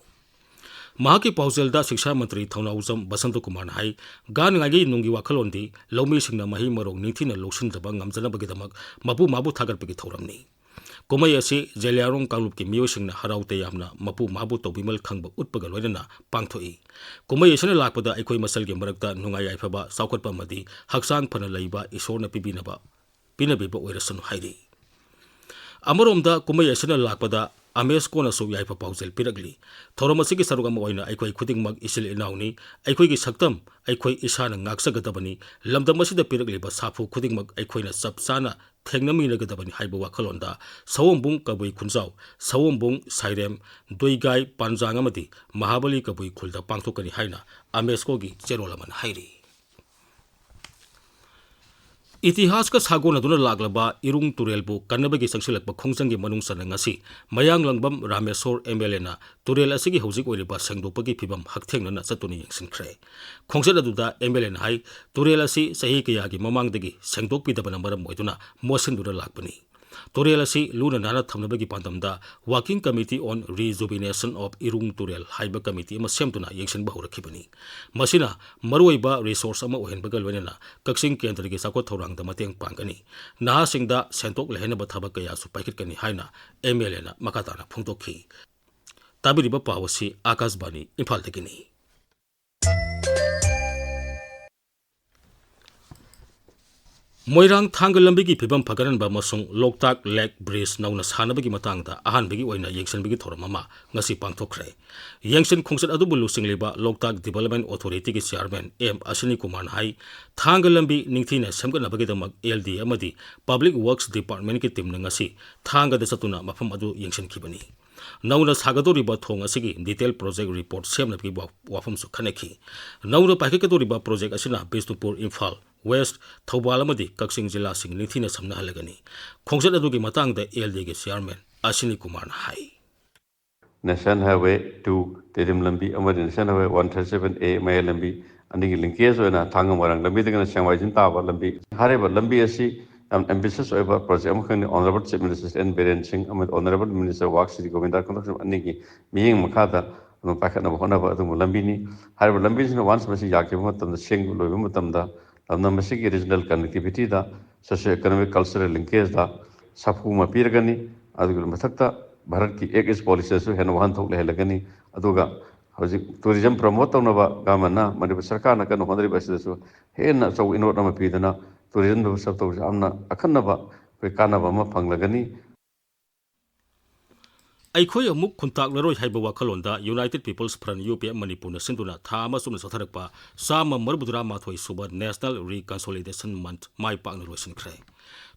ꯃꯍꯥꯛꯀꯤ ꯄꯥꯎꯖꯦꯜꯗ ꯁꯤꯛꯁꯥ ꯃꯟꯇ꯭ꯔꯤ ꯊꯧꯅꯥꯎꯖꯝ ꯕꯁꯟꯇ ꯀꯨꯃꯥꯔꯅ ꯍꯥꯏ, ꯒꯥꯟ ꯉꯥꯏꯒꯤ ꯅꯨꯡꯒꯤ ꯋꯥꯈꯜꯂꯣꯟꯗꯤ ꯂꯧꯃꯤꯁꯤꯡꯅ ꯃꯍꯩ ꯃꯔꯣꯡ ꯅꯤꯡꯊꯤꯅ ꯂꯧꯁꯤꯟꯖꯕ ꯉꯝꯖꯅꯕꯒꯤꯗꯃꯛ ꯃꯄꯨ ꯃꯥꯕꯨ ꯊꯥꯒꯠꯄꯒꯤ ꯊꯧꯔꯝꯅꯤ꯫ ꯀꯨꯝꯍꯩ ꯑꯁꯤ ꯖꯦꯂꯤꯌꯥꯡꯔꯣꯡ ꯀꯥꯡꯂꯨꯞꯀꯤ ꯃꯤꯑꯣꯏꯁꯤꯡꯅ ꯍꯔꯥꯎ ꯇꯌꯥꯝꯅ ꯃꯄꯨ ꯃꯥꯕꯨ ꯇꯧꯕꯤꯃꯜ ꯈꯪꯕ ꯎꯠꯄꯒ ꯂꯣꯏꯅꯅ ꯄꯥꯡꯊꯣꯛꯏ꯫ ꯀꯨꯝꯍꯩ ꯑꯁꯤꯅ ꯂꯥꯛꯄꯗ ꯑꯩꯈꯣꯏ ꯃꯁꯦꯜꯒꯤ ꯃꯔꯛꯇ ꯅꯨꯡꯉꯥꯏ ꯌꯥꯏꯐꯕ, ꯆꯥꯎꯈꯠꯄ ꯑꯃꯗꯤ ꯍꯛꯆꯥꯡ ꯐꯅ ꯂꯩꯕ ꯏꯁꯣꯔꯅ ꯄꯤꯕꯤꯅꯕ, ꯄꯤꯅꯕꯤꯕ ꯑꯣꯏꯔꯁꯅꯨ ꯍꯥꯏꯔꯤ꯫ ꯑꯃꯔꯣꯝꯗ ꯀꯨꯝꯍꯩ ꯑꯁꯤꯅ ꯂꯥꯛꯄꯗ ꯑꯃꯦꯁꯀꯣꯅꯁꯨ ꯌꯥꯏꯐ ꯄꯥꯎꯖꯦꯜ ꯄꯤꯔꯛꯂꯤ꯫ ꯊꯧꯔꯝ ꯑꯁꯤꯒꯤ ꯁꯔꯨꯛ ꯑꯃ ꯑꯣꯏꯅ ꯑꯩꯈꯣꯏ ꯈꯨꯗꯤꯡꯃꯛ ꯏꯆꯤꯜ ꯏꯅꯥꯎꯅꯤ, ꯑꯩꯈꯣꯏꯒꯤ ꯁꯛꯇꯝ ꯑꯩꯈꯣꯏ ꯏꯁꯥꯅ ꯉꯥꯛꯆꯒꯗꯕꯅꯤ, ꯂꯝꯗꯝ ꯑꯁꯤꯗ ꯄꯤꯔꯛꯂꯤꯕ ꯁꯥꯐꯨ ꯈꯨꯗꯤꯡꯃꯛ ꯑꯩꯈꯣꯏꯅ ꯆꯞ ꯆꯥꯅ ꯊꯦꯡꯅꯃꯤꯟꯅꯒꯗꯕꯅꯤ ꯍꯥꯏꯕ ꯋꯥꯈꯜꯂꯣꯟꯗ ꯁꯑꯣꯝꯕꯨꯡ ꯀꯕꯨꯏ ꯈꯨꯟꯖꯥꯎ, ꯁꯑꯣꯝꯕꯨꯡ, ꯁꯥꯏꯔꯦꯝ, ꯗꯨꯏꯒꯥꯏ, ꯄꯥꯟꯖꯥꯡ ꯑꯃꯗꯤ ꯃꯍꯥꯕꯂꯤ ꯀꯕꯨꯏ ꯈꯨꯜꯗ ꯄꯥꯡꯊꯣꯛꯀꯅꯤ ꯍꯥꯏꯅ ꯑꯃꯦꯁꯀꯣꯒꯤ ꯆꯦꯔꯣꯜ ꯑꯃꯅ ꯍꯥꯏꯔꯤ꯫ ꯏꯇꯤꯍꯥꯁꯀ ꯁꯥꯒꯣꯟꯅꯗꯨꯅ ꯂꯥꯛꯂꯕ ꯏꯔꯨꯡ ꯇꯨꯔꯦꯜꯕꯨ ꯀꯟꯅꯕꯒꯤ ꯆꯪꯁꯤꯜꯂꯛꯄ ꯈꯣꯡꯖꯪꯒꯤ ꯃꯅꯨꯡ ꯆꯟꯅ ꯉꯁꯤ ꯃꯌꯥꯡꯂꯪꯕꯝ ꯔꯥꯃꯦꯁꯣꯔ ꯑꯦꯝ ꯑꯦꯜ ꯑꯦꯅ ꯇꯨꯔꯦꯜ ꯑꯁꯤꯒꯤ ꯍꯧꯖꯤꯛ ꯑꯣꯏꯔꯤꯕ ꯁꯦꯡꯗꯣꯛꯄꯒꯤ ꯐꯤꯕꯝ ꯍꯛꯊꯦꯡꯅꯅ ꯆꯠꯇꯨꯅ ꯌꯦꯡꯁꯤꯟꯈ꯭ꯔꯦ꯫ ꯈꯣꯡꯆꯠ ꯑꯗꯨꯗ ꯑꯦꯝ ꯑꯦꯜ ꯑꯦꯅ ꯍꯥꯏ, ꯇꯨꯔꯦꯜ ꯑꯁꯤ ꯆꯍꯤ ꯀꯌꯥꯒꯤ ꯃꯃꯥꯡꯗꯒꯤ ꯁꯦꯡꯗꯣꯛꯄꯤꯗꯕꯅ ꯃꯔꯝ ꯑꯣꯏꯗꯨꯅ ꯃꯣꯠꯁꯤꯟꯗꯨꯅ ꯂꯥꯛꯄꯅꯤ꯫ ꯇꯨꯔꯦꯜ ꯑꯁꯤ ꯂꯨꯅ ꯅꯥꯟꯅ ꯊꯝꯅꯕꯒꯤ ꯄꯥꯟꯗꯝꯗ Working Committee on Rejuvenation of ꯏꯔꯨꯡ ꯇꯨꯔꯦꯜ ꯍꯥꯏꯕ ꯀꯃꯤꯇꯤ ꯑꯃ ꯁꯦꯝꯗꯨꯅ ꯌꯦꯡꯁꯤꯟꯕ ꯍꯧꯔꯛꯈꯤꯕꯅꯤ꯫ ꯃꯁꯤꯅ ꯃꯔꯨꯑꯣꯏꯕ ꯔꯤꯁꯣꯔꯁ ꯑꯃ ꯑꯣꯏꯍꯟꯕꯒ ꯂꯣꯏꯅꯅ ꯀꯛꯆꯤꯡ ꯀꯦꯟꯗ꯭ꯔꯒꯤ ꯆꯥꯎꯈꯠ ꯊꯧꯔꯥꯡꯗ ꯃꯇꯦꯡ ꯄꯥꯡꯒꯅꯤ꯫ ꯅꯍꯥꯁꯤꯡꯗ ꯁꯦꯟꯊꯣꯛ ꯂꯩꯍꯟꯅꯕ ꯊꯕꯛ ꯀꯌꯥꯁꯨ ꯄꯥꯏꯈꯠꯀꯅꯤ ꯍꯥꯏꯅ ꯑꯦꯝ ꯑꯦꯜ ꯑꯦꯅ ꯃꯈꯥ ꯇꯥꯅ ꯐꯣꯡꯗꯣꯛꯈꯤ꯫ ꯇꯥꯕꯤꯔꯤꯕ ꯄꯥꯎ ꯑꯁꯤ ꯑꯥꯀꯥꯁꯕꯥꯅꯤ ꯏꯝꯐꯥꯜꯗꯒꯤꯅꯤ꯫ ꯃꯣꯏꯔꯥꯡ ꯊꯥꯡꯒ ꯂꯝꯕꯤꯒꯤ ꯐꯤꯕꯝ ꯐꯒꯠꯍꯟꯕ ꯑꯃꯁꯨꯡ ꯂꯣꯛꯇꯥꯛ ꯂꯦꯛ ꯕ꯭ꯔꯤꯖ ꯅꯧꯅ ꯁꯥꯅꯕꯒꯤ ꯃꯇꯥꯡꯗ ꯑꯍꯥꯟꯕꯒꯤ ꯑꯣꯏꯅ ꯌꯦꯡꯁꯤꯟꯕꯒꯤ ꯊꯧꯔꯝ ꯑꯃ ꯉꯁꯤ ꯄꯥꯡꯊꯣꯛꯈ꯭ꯔꯦ꯫ ꯌꯦꯡꯁꯤꯟ ꯈꯣꯡꯆꯠ ꯑꯗꯨꯕꯨ ꯂꯨꯆꯤꯡꯂꯤꯕ ꯂꯣꯛꯇꯥꯛ ꯗꯤꯕꯦꯂꯞꯃꯦꯟ ꯑꯣꯊꯣꯔꯤꯇꯤꯒꯤ ꯆꯤꯌꯥꯔꯃꯦꯟ ꯑꯦꯝ ꯑꯁꯤꯅꯤ ꯀꯨꯃꯥꯔꯅ ꯍꯥꯏ, ꯊꯥꯡꯒ ꯂꯝꯕꯤ ꯅꯤꯡꯊꯤꯅ ꯁꯦꯝꯒꯠꯅꯕꯒꯤꯗꯃꯛ ꯑꯦꯜ ꯗꯤ ꯑꯃꯗꯤ ꯄꯕ꯭ꯂꯤꯛ ꯋꯔꯛꯁ ꯗꯤꯄꯥꯔꯠꯃꯦꯟꯒꯤ ꯇꯤꯝꯅ ꯉꯁꯤ ꯊꯥꯡꯒꯗ ꯆꯠꯇꯨꯅ ꯃꯐꯝ ꯑꯗꯨ ꯌꯦꯡꯁꯤꯟꯈꯤꯕꯅꯤ꯫ ꯅꯧꯅ ꯁꯥꯒꯗꯧꯔꯤꯕ ꯊꯣꯡ ꯑꯁꯤꯒꯤ ꯗꯤꯇꯦꯜ ꯄ꯭ꯔꯣꯖꯦꯛ ꯔꯤꯄꯣꯔꯠ ꯁꯦꯝꯅꯕꯒꯤ ꯋꯥ-, ꯋꯥꯐꯝꯁꯨ ꯈꯟꯅꯈꯤ꯫ ꯅꯧꯅ ꯄꯥꯏꯈꯠꯀꯗꯧꯔꯤꯕ ꯄ꯭ꯔꯣꯖꯦꯛ ꯑꯁꯤꯅ ꯕꯤꯁꯅꯨꯄꯨꯔ, ꯏꯝꯐꯥꯜ ꯋꯦꯁ, ꯊꯧꯕꯥꯜ ꯑꯃꯗꯤ ꯀꯛꯆꯤꯡ ꯖꯤꯂꯥꯁꯤꯡ ꯅꯤꯡꯊꯤꯅ ꯁꯝꯅꯍꯜꯂꯒꯅꯤ꯫ ꯈꯣꯡꯆꯠ ꯑꯗꯨꯒꯤ ꯃꯇꯥꯡꯗ ꯑꯦꯜ ꯗꯤꯒꯤ ꯆꯤꯌꯥꯔꯃꯦꯟ ꯑꯁꯤꯅꯤ ꯀꯨꯃꯥꯔꯅ ꯍꯥꯏ꯫ National Highway two ꯇꯦꯗꯤꯝ ꯂꯝꯕꯤ ꯑꯃꯗꯤ National Highway one thirty seven A ꯃꯌꯥꯏ ꯂꯝꯕꯤ ꯑꯅꯤꯒꯤ linkage ꯑꯣꯏꯅ ꯊꯥꯡꯒ ꯃꯣꯏꯔꯥꯡ ꯂꯝꯕꯤꯗꯒꯤꯅ ꯁꯦꯡꯃꯥꯏꯖꯤꯡ ꯇꯥꯕ ꯂꯝꯕꯤ, ꯍꯥꯏꯔꯤꯕ ꯂꯝꯕꯤ ꯑꯁꯤ ꯌꯥꯝ ambitious ꯑꯣꯏꯕ ꯄ꯭ꯔꯣꯖꯦꯛ ꯑꯃꯈꯛꯅꯤ꯫ Honourable Chief Minister N Biren Singh ꯑꯃꯗꯤ Honourable Minister ꯋꯥꯛ ꯁ꯭ꯔꯤ ꯒꯣꯕꯤꯟꯗ ꯀꯣꯡꯊꯛꯁꯤꯡ ꯑꯅꯤꯒꯤ ꯃꯤꯠꯌꯦꯡ ꯃꯈꯥꯗ ꯑꯗꯨꯝ ꯄꯥꯏꯈꯠꯅꯕ ꯍꯣꯠꯅꯕ ꯑꯗꯨꯒꯨꯝꯕ ꯂꯝꯕꯤꯅꯤ꯫ ꯍꯥꯏꯔꯤꯕ ꯂꯝꯕꯤꯁꯤꯅ once ꯃꯁꯤ ꯌꯥꯈꯤꯕ ꯃꯇꯝꯗ, ꯁꯦꯝꯕ ꯂꯣꯏꯕ ꯃꯇꯝꯗ, ꯂꯝꯗꯝ ꯑꯁꯤꯒꯤ regional connectivity ꯗ, socio economic cultural linkage ꯗ ꯁꯥꯐꯨ ꯑꯃ ꯄꯤꯔꯒꯅꯤ꯫ ꯑꯗꯨꯒꯤ ꯃꯊꯛꯇ ꯚꯥꯔꯠꯀꯤ Act East Policy ꯗꯁꯨ ꯍꯦꯟꯅ ꯋꯥꯍꯟꯊꯣꯛ ꯂꯩꯍꯜꯂꯒꯅꯤ꯫ ꯑꯗꯨꯒ ꯍꯧꯖꯤꯛ tourism promote ꯇꯧꯅꯕ government ꯅ, ꯃꯅꯤꯄꯨꯔ ꯁꯔꯀꯥꯔꯅ ꯀꯟꯅ ꯍꯣꯠꯅꯔꯤꯕ ꯑꯁꯤꯗꯁꯨ ꯍꯦꯟꯅ ꯑꯆꯧꯕ ꯏꯅꯣꯠ ꯑꯃ ꯄꯤꯗꯨꯅ tourism develop ꯇꯧꯕꯁꯦ ꯌꯥꯝꯅ ꯑꯈꯟꯅꯕ ꯑꯩꯈꯣꯏ ꯀꯥꯟꯅꯕ ꯑꯃ ꯐꯪꯂꯒꯅꯤ꯫ ꯑꯩꯈꯣꯏ ꯑꯃꯨꯛ ꯈꯨꯟꯇꯥꯛꯂꯔꯣꯏ ꯍꯥꯏꯕ ꯋꯥꯈꯜꯂꯣꯟꯗ United People's Front, U P F ꯃꯅꯤꯄꯨꯔꯅ ꯁꯤꯟꯗꯨꯅ ꯊꯥ ꯑꯃ ꯆꯨꯞꯅ ꯆꯠꯊꯔꯛꯄ ꯆꯥꯝꯃ ꯃꯔꯤꯐꯨꯇꯔꯥ ꯃꯥꯊꯣꯏ ꯁꯨꯕ National Reconciliation Month ꯃꯥꯏ ꯄꯥꯛꯅ ꯂꯣꯏꯁꯤꯟꯈ꯭ꯔꯦ꯫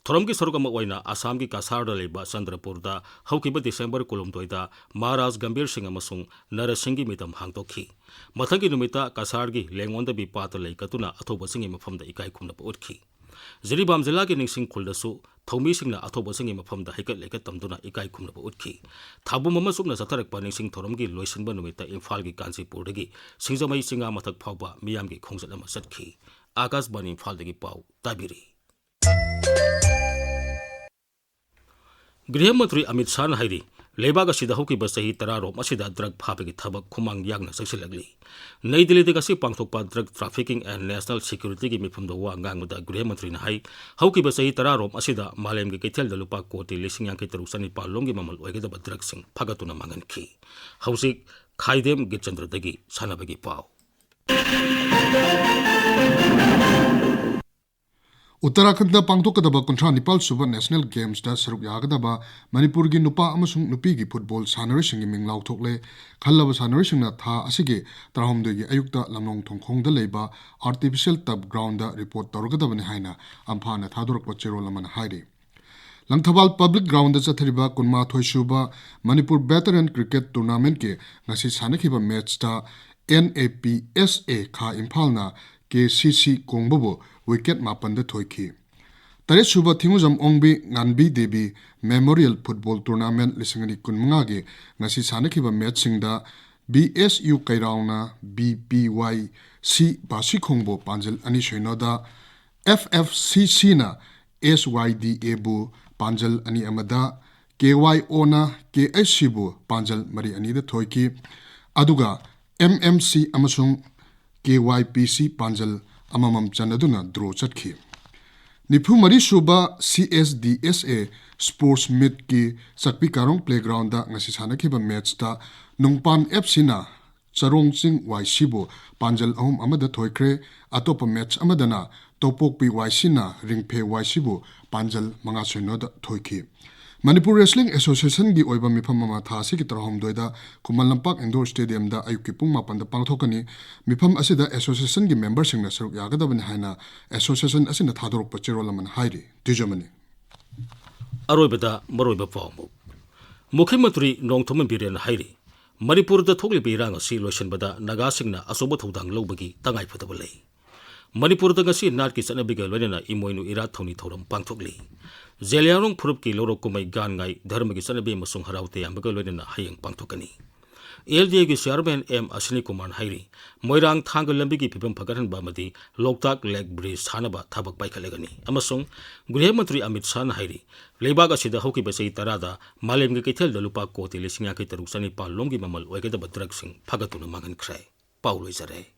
ꯊꯧꯔꯝꯒꯤ ꯁꯔꯨꯛ ꯑꯃ ꯑꯣꯏꯅ ꯑꯁꯥꯝꯒꯤ ꯀꯁꯥꯔꯗ ꯂꯩꯕ ꯆꯟꯗ꯭ꯔꯄꯨꯔꯗ ꯍꯧꯈꯤꯕ ꯗꯤꯁꯦꯝꯕꯔ ꯀꯨꯟꯍꯨꯝꯗꯣꯏꯗ ꯃꯍꯥꯔꯥꯖ ꯒꯝꯚꯤꯔ ꯁꯤꯡ ꯑꯃꯁꯨꯡ ꯅꯔ ꯁꯤꯡꯒꯤ ꯃꯤꯇꯝ ꯍꯥꯡꯗꯣꯛꯈꯤ꯫ ꯃꯊꯪꯒꯤ ꯅꯨꯃꯤꯠꯇ ꯀꯁꯥꯔꯒꯤ ꯂꯦꯡꯉꯣꯟꯗꯕꯤ ꯄꯥꯠꯇ ꯂꯩ ꯀꯠꯇꯨꯅ ꯑꯊꯧꯕꯁꯤꯡꯒꯤ ꯃꯐꯝꯗ ꯏꯀꯥꯏ ꯈꯨꯝꯅꯕ ꯎꯠꯈꯤ꯫ ꯖꯤꯔꯤꯕꯥꯝ ꯖꯤꯂꯥꯒꯤ ꯅꯤꯡꯁꯤꯡ ꯈꯨꯜꯗꯁꯨ ꯊꯧꯃꯤꯁꯤꯡꯅ ꯑꯊꯧꯕꯁꯤꯡꯒꯤ ꯃꯐꯝꯗ ꯍꯩꯀꯠ ꯂꯩꯀꯠ ꯇꯝꯗꯨꯅ ꯏꯀꯥꯏ ꯈꯨꯝꯅꯕ ꯎꯠꯈꯤ꯫ ꯊꯥꯕꯨꯝ ꯑꯃ ꯆꯨꯞꯅ ꯆꯠꯊꯔꯛꯄ ꯅꯤꯡꯁꯤꯡ ꯊꯧꯔꯝꯒꯤ ꯂꯣꯏꯁꯤꯟꯕ ꯅꯨꯃꯤꯠꯇ ꯏꯝꯐꯥꯜꯒꯤ ꯀꯥꯟꯆꯤꯄꯨꯔꯗꯒꯤ ꯁꯤꯡꯖꯃꯩ ꯆꯤꯡꯉꯥ ꯃꯊꯛ ꯐꯥꯎꯕ ꯃꯤꯌꯥꯝꯒꯤ ꯈꯣꯡꯆꯠ ꯑꯃ ꯆꯠꯈꯤ꯫ ꯑꯥꯀꯥꯁꯕꯥꯅꯤ ꯏꯝꯐꯥꯜꯗꯒꯤ ꯄꯥꯎ ꯇꯥꯕꯤꯔꯤ꯫ ꯒ꯭ꯔꯤꯍ ꯃꯟꯇ꯭ꯔꯤ ꯑꯃꯤꯠ ꯁꯥꯍꯅ ꯍꯥꯏꯔꯤ, ꯂꯩꯕꯥꯛ ꯑꯁꯤꯗ ꯍꯧꯈꯤꯕ ꯆꯍꯤ ꯇꯔꯥꯔꯣꯝ ꯑꯁꯤꯗ ꯗ꯭ꯔꯒ ꯐꯥꯕꯒꯤ ꯊꯕꯛ ꯈꯨꯃꯥꯡ ꯌꯥꯡꯅ ꯆꯪꯁꯤꯜꯂꯛꯂꯤ꯫ ꯅꯩ ꯗꯤꯜꯂꯤꯗ ꯉꯁꯤ ꯄꯥꯡꯊꯣꯛꯄ ꯗ꯭ꯔꯒ ꯇ꯭ꯔꯥꯐꯤꯀꯤꯡ ꯑꯦꯟ ꯅꯦꯁꯅꯦꯜ ꯁꯦꯀ꯭ꯌꯨꯔꯤꯇꯤꯒꯤ ꯃꯤꯐꯝꯗ ꯋꯥ ꯉꯥꯡꯕꯗ ꯒ꯭ꯔꯤꯍ ꯃꯟꯇ꯭ꯔꯤꯅ ꯍꯥꯏ, ꯍꯧꯈꯤꯕ ꯆꯍꯤ ꯇꯔꯥꯔꯣꯝ ꯑꯁꯤꯗ ꯃꯥꯂꯦꯝꯒꯤ ꯀꯩꯊꯦꯜꯗ ꯂꯨꯄꯥ ꯀꯣꯇꯤ ꯂꯤꯁꯤꯡ ꯌꯥꯡꯈꯩ ꯇꯔꯨꯛ ꯆꯅꯤꯄꯥꯜ ꯂꯣꯝꯒꯤ ꯃꯃꯜ ꯑꯣꯏꯒꯗꯕ ꯗ꯭ꯔꯒꯁꯤꯡ ꯐꯥꯒꯠꯇꯨꯅ ꯃꯥꯡꯍꯟꯈꯤ꯫ ꯍꯧꯖꯤꯛ ꯈꯥꯏꯗꯦꯝ ꯒꯤꯠꯆꯟꯗ꯭ꯔꯗꯒꯤ ꯁꯥꯟꯅꯕꯒꯤ ꯄꯥꯎ꯫ ꯎꯠꯇꯔꯥꯈꯟꯗ ꯄꯥꯡꯊꯣꯛꯀꯗꯕ ꯀꯨꯟꯊ꯭ꯔꯥ ꯅꯤꯄꯥꯜ ꯁꯨꯕ ꯅꯦꯁꯅꯦꯜ ꯒꯦꯝꯁꯇ ꯁꯔꯨꯛ ꯌꯥꯒꯗꯕ ꯃꯅꯤꯄꯨꯔꯒꯤ ꯅꯨꯄꯥ ꯑꯃꯁꯨꯡ ꯅꯨꯄꯤꯒꯤ ꯐꯨꯠꯕꯣꯜ ꯁꯥꯟꯅꯔꯣꯏꯁꯤꯡꯒꯤ ꯃꯤꯡ ꯂꯥꯎꯊꯣꯛꯂꯦ꯫ ꯈꯜꯂꯕ ꯁꯥꯟꯅꯔꯣꯏꯁꯤꯡꯅ ꯊꯥ ꯑꯁꯤꯒꯤ ꯇꯔꯥꯍꯨꯝꯗꯣꯏꯒꯤ ꯑꯌꯨꯛꯇ ꯂꯝꯂꯣꯡ ꯊꯣꯡꯈꯣꯡꯗ ꯂꯩꯕ ꯑꯥꯔꯇꯤꯐꯤꯁꯤꯌꯦꯜ ꯇꯔꯐ ꯒ꯭ꯔꯥꯎꯟꯗ ꯔꯤꯄꯣꯔꯠ ꯇꯧꯔꯒꯗꯕꯅꯤ ꯍꯥꯏꯅ ꯑꯝꯐꯥꯅ ꯊꯥꯗꯣꯔꯛꯄ ꯆꯦꯔꯣꯜ ꯑꯃꯅ ꯍꯥꯏꯔꯤ꯫ ꯂꯪꯊꯕꯥꯜ ꯄꯕ꯭ꯂꯤꯛ ꯒ꯭ꯔꯥꯎꯟꯗ ꯆꯠꯊꯔꯤꯕ ꯀꯨꯟꯃꯥꯊꯣꯏ ꯁꯨꯕ ꯃꯅꯤꯄꯨꯔ ꯚꯦꯇꯔꯟ ꯀ꯭ꯔꯤꯀꯦꯠ ꯇꯨꯔꯅꯥꯃꯦꯟꯠꯀꯤ ꯉꯁꯤ ꯁꯥꯟꯅꯈꯤꯕ ꯃꯦꯠꯆꯇ ꯑꯦꯟ ꯑꯦ ꯄꯤ ꯑꯦꯁ ꯑꯦ ꯈꯥ ꯏꯝꯐꯥꯜꯅ ꯀꯦ ꯁꯤ ꯁꯤ ꯀꯣꯡꯕꯕꯨ ꯋꯤꯀꯦꯠ ꯃꯥꯄꯟꯗ ꯊꯣꯏꯈꯤ꯫ ꯇꯔꯦꯠ ꯁꯨꯕ Thingujam Ongbi Ngambi Devi memorial football tournament ꯂꯤꯁꯤꯡ ꯑꯅꯤ ꯀꯨꯟꯃꯉꯥꯒꯤ ꯉꯁꯤ ꯁꯥꯟꯅꯈꯤꯕ ꯃꯦꯠꯆꯁꯤꯡꯗ ꯕꯤ ꯑꯦꯁ ꯌꯨ ꯀꯩꯔꯥꯎꯅ ꯕꯤ ꯄꯤ ꯋꯥꯏ ꯁꯤ ꯕꯥꯁꯤꯈꯣꯡꯕꯨ ꯄꯥꯟꯖꯜ ꯑꯅꯤ ꯁꯣꯏꯅꯣꯗ, ꯑꯦꯐ ꯑꯦꯐ ꯁꯤ ꯁꯤꯅ ꯑꯦꯁ ꯋꯥꯏ ꯗꯤ ꯑꯦꯕꯨ ꯄꯥꯟꯖꯜ ꯑꯅꯤ ꯑꯃꯗ, ꯀꯦ ꯋꯥꯏ ꯑꯣꯅ ꯀꯦ ꯑꯩꯆ ꯁꯤꯕꯨ ꯄꯥꯟꯖꯜ ꯃꯔꯤ ꯑꯅꯤꯗ ꯊꯣꯏꯈꯤ꯫ ꯑꯗꯨꯒ ꯑꯦꯝ ꯑꯦꯝ ꯁꯤ ꯑꯃꯁꯨꯡ ꯀꯦ ꯋꯥꯏ ꯄꯤ ꯁꯤ ꯄꯥꯟꯖꯜ ꯑꯃꯃꯝ ꯆꯟꯅꯗꯨꯅ ꯗ꯭ꯔꯣ ꯆꯠꯈꯤ꯫ ꯅꯤꯐꯨ ꯃꯔꯤ ꯁꯨꯕ ꯁꯤ ꯑꯦꯁ ꯗꯤ ꯑꯦꯁ ꯑꯦ ꯁ꯭ꯄꯣꯔꯠꯁ ꯃꯤꯠꯀꯤ ꯆꯥꯛꯄꯤ ꯀꯥꯔꯣꯡ ꯄ꯭ꯂꯦꯒ꯭ꯔꯥꯎꯟꯗ ꯉꯁꯤ ꯁꯥꯟꯅꯈꯤꯕ ꯃꯦꯠꯆꯇ ꯅꯨꯡꯄꯥꯟ ꯑꯦꯐ ꯁꯤꯅ ꯆꯔꯣꯡ ꯆꯤꯡ ꯋꯥꯏ ꯁꯤꯕꯨ ꯄꯥꯟꯖꯜ ꯑꯍꯨꯝ ꯑꯃꯗ ꯊꯣꯏꯈ꯭ꯔꯦ꯫ ꯑꯇꯣꯞꯄ ꯃꯦꯠꯆ ꯑꯃꯗꯅ ꯇꯣꯄꯣꯛꯄꯤ ꯋꯥꯏ ꯁꯤꯅ ꯔꯤꯡꯐꯦ ꯋꯥꯏ ꯁꯤꯕꯨ ꯄꯥꯟꯖꯜ ꯃꯉꯥ ꯁꯣꯏꯅꯣꯗ ꯊꯣꯏꯈꯤ꯫ ꯃꯅꯤꯄꯨꯔ ꯔꯦꯁꯂꯤꯡ ꯑꯦꯁꯣꯁꯤꯌꯦꯁꯟꯒꯤ ꯑꯣꯏꯕ ꯃꯤꯐꯝ ꯑꯃ ꯊꯥ ꯑꯁꯤꯒꯤ ꯇꯔꯥꯍꯨꯝꯗꯣꯏꯗ ꯈꯨꯃꯟ ꯂꯝꯄꯥꯛ ꯏꯟꯗꯣꯔ ꯁ꯭ꯇꯦꯗꯤꯌꯝꯗ ꯑꯌꯨꯛꯀꯤ ꯄꯨꯡ ꯃꯥꯄꯟꯗ ꯄꯥꯡꯊꯣꯛꯀꯅꯤ꯫ ꯃꯤꯐꯝ ꯑꯁꯤꯗ ꯑꯦꯁꯣꯁꯤꯌꯦꯁꯟꯒꯤ ꯃꯦꯝꯕꯔꯁꯤꯡꯅ ꯁꯔꯨꯛ ꯌꯥꯒꯗꯕꯅꯤ ꯍꯥꯏꯅ ꯑꯦꯁꯣꯁꯤꯌꯦꯁꯟ ꯑꯁꯤꯅ ꯊꯥꯗꯣꯔꯛꯄ ꯆꯦꯔꯣꯜ ꯑꯃꯅ ꯍꯥꯏꯔꯤ꯫ ꯇ꯭ꯌꯨꯖꯃꯅꯤ꯫ ꯑꯔꯣꯏꯕꯗ ꯃꯔꯨꯑꯣꯏꯕ ꯄꯥꯎ ꯑꯃꯨꯛ꯫ ꯃꯨꯈ꯭ꯌ ꯃꯟꯇ꯭ꯔꯤ ꯅꯣꯡꯊꯣꯝꯕꯝ ꯕꯤꯔꯦꯟꯅ ꯍꯥꯏꯔꯤ, ꯃꯅꯤꯄꯨꯔꯗ ꯊꯣꯛꯂꯤꯕ ꯏꯔꯥꯡ ꯑꯁꯤ ꯂꯣꯏꯁꯤꯟꯕꯗ ꯅꯥꯒꯥꯁꯤꯡꯅ ꯑꯆꯧꯕ ꯊꯧꯗꯥꯡ ꯂꯧꯕꯒꯤ ꯇꯉꯥꯏꯐꯗꯕ ꯂꯩ꯫ ꯃꯅꯤꯄꯨꯔꯗ ꯉꯁꯤ ꯅꯥꯠꯀꯤ ꯆꯠꯅꯕꯤꯒ ꯂꯣꯏꯅꯅ ꯏꯃꯣꯏꯅꯨ ꯏꯔꯥꯠ ꯊꯧꯅꯤ ꯊꯧꯔꯝ ꯄꯥꯡꯊꯣꯛꯂꯤ꯫ ꯖꯦꯂꯤꯌꯥꯡꯔꯣꯡ ꯐꯨꯔꯨꯞꯀꯤ ꯂꯧꯔꯣꯛ ꯀꯨꯝꯍꯩ ꯒꯥꯟ ꯉꯥꯏ ꯙꯔꯃꯒꯤ ꯆꯠꯅꯕꯤ ꯑꯃꯁꯨꯡ ꯍꯔꯥꯎ ꯇꯌꯥꯝꯕꯒ ꯂꯣꯏꯅꯅ ꯍꯌꯦꯡ ꯄꯥꯡꯊꯣꯛꯀꯅꯤ꯫ ꯑꯦꯜ ꯗꯤ ꯑꯦꯒꯤ ꯆꯤꯌꯥꯔꯃꯦꯟ ꯑꯦꯝ ꯑꯁ꯭ꯋꯤꯅꯤ ꯀꯨꯃꯥꯔꯅ ꯍꯥꯏꯔꯤ, ꯃꯣꯏꯔꯥꯡ ꯊꯥꯡꯒ ꯂꯝꯕꯤꯒꯤ ꯐꯤꯕꯝ ꯐꯒꯠꯍꯟꯕ ꯑꯃꯗꯤ ꯂꯣꯛꯇꯥꯛ ꯂꯦꯛ ꯕ꯭ꯔꯤꯖ ꯁꯥꯅꯕ ꯊꯕꯛ ꯄꯥꯏꯈꯠꯂꯒꯅꯤ꯫ ꯑꯃꯁꯨꯡ ꯒ꯭ꯔꯤꯍ ꯃꯟꯇ꯭ꯔꯤ ꯑꯃꯤꯠ ꯁꯥꯍꯅ ꯍꯥꯏꯔꯤ, ꯂꯩꯕꯥꯛ ꯑꯁꯤꯗ ꯍꯧꯈꯤꯕ ꯆꯍꯤ ꯇꯔꯥꯗ ꯃꯥꯂꯦꯝꯒꯤ ꯀꯩꯊꯦꯜꯗ ꯂꯨꯄꯥ ꯀꯣꯇꯤ ꯂꯤꯁꯤꯡ ꯌꯥꯡꯈꯩ ꯇꯔꯨꯛ ꯆꯅꯤꯄꯥꯜ ꯂꯣꯝꯒꯤ ꯃꯃꯜ ꯑꯣꯏꯒꯗꯕ ꯗ꯭ꯔꯒꯁꯤꯡ ꯐꯥꯒꯠꯇꯨꯅ ꯃꯥꯡꯍꯟꯈ꯭ꯔꯦ꯫ ꯄꯥꯎ ꯂꯣꯏꯖꯔꯦ꯫